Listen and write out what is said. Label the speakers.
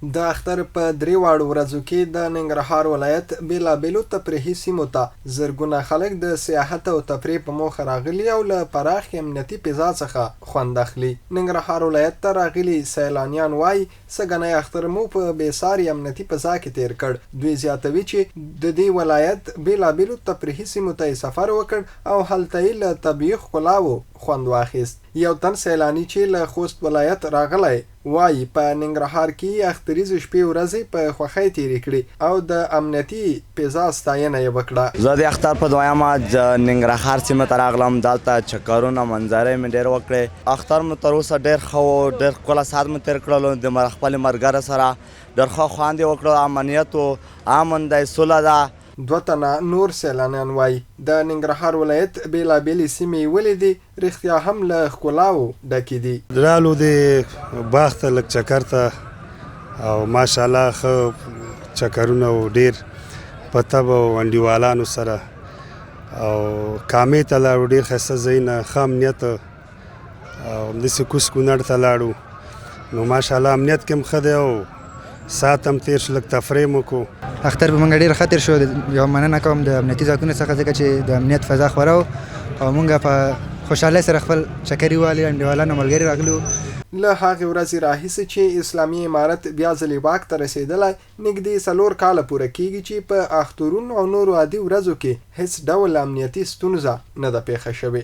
Speaker 1: د اختر په درې واړو ورځو کې د ننګرهار ولایت بېلابېلو تفریحي سیمو ته زرګونه خلک د سیاحت او تفریح په موخه راغلي او له پراخې امنیتي فضا څخه خوند اخلي. ننګرهار ولایت ته راغلي سیلانیان وايي، سږنی اختر مو په بې ساري امنیتي فضا کې تېر کړ. دوی زیاتوي چې د دې ولایت بېلابېلو تفریحي سیمو ته یې سفر وکړ او هلته یې له طبیعي ښکلاوو خوند واخیست. یو تن سیلاني چې له خوست ولایت راغلی، وايي، په ننګرهار کې یې اختریزې شپې ورځې په خوښۍ تېرې کړې او د امنیتي فضا ستاینه یې وکړه.
Speaker 2: زه د اختر په دویمه د ننګرهار سیمې ته راغلم، دلته چکرونه منظرې مې ډېر وکړې، اختر مو تر اوسه ډېر ښه و، ډېر ښکلی ساعت مو تېر کړلو، د خپلې ملګرو سره ډېر ښه خوند یې وکړو، امنیت و، امن دی، سوله ده.
Speaker 1: دوه تنه نور سیلانیان وايي، د ننګرهار ولایت بېلابېلې سیمې یې ولیدې، رښتیا هم له ښکلاوو ډکې دي.
Speaker 3: رالو دې باغ ته لږ چکر ته او ماشاءالله ښه چکرونه و ډیر په تب او انډیوالانو سره او کامې ته لاړو، ډیر ښایسته ځایونه، ښه امنیت او همداسې کوز کونړ ته لاړو، نو ماشاءالله امنیت کې هم ښه دی او ساعت هم تېر شو، لږ تفریح مو وکړو.
Speaker 4: اختر په موږ ډېر ښه تېر شو. یو مننه کوم د امنیتي ځواکونو څخه، ځکه چې د امنیت فضا خوره وه او موږ په خوشحالۍ سره خپل چکري والي انډیوالان او ملګري راغلي وو.
Speaker 1: له هغې ورځې راهیسې چې اسلامي امارت بیا ځلې واک ته رسېدلی، نږدې څلور کاله پوره کېږي چې په اخترونو او نورو عادي ورځو کې هېڅ ډول امنیتي ستونزه نه ده پېښه شوې.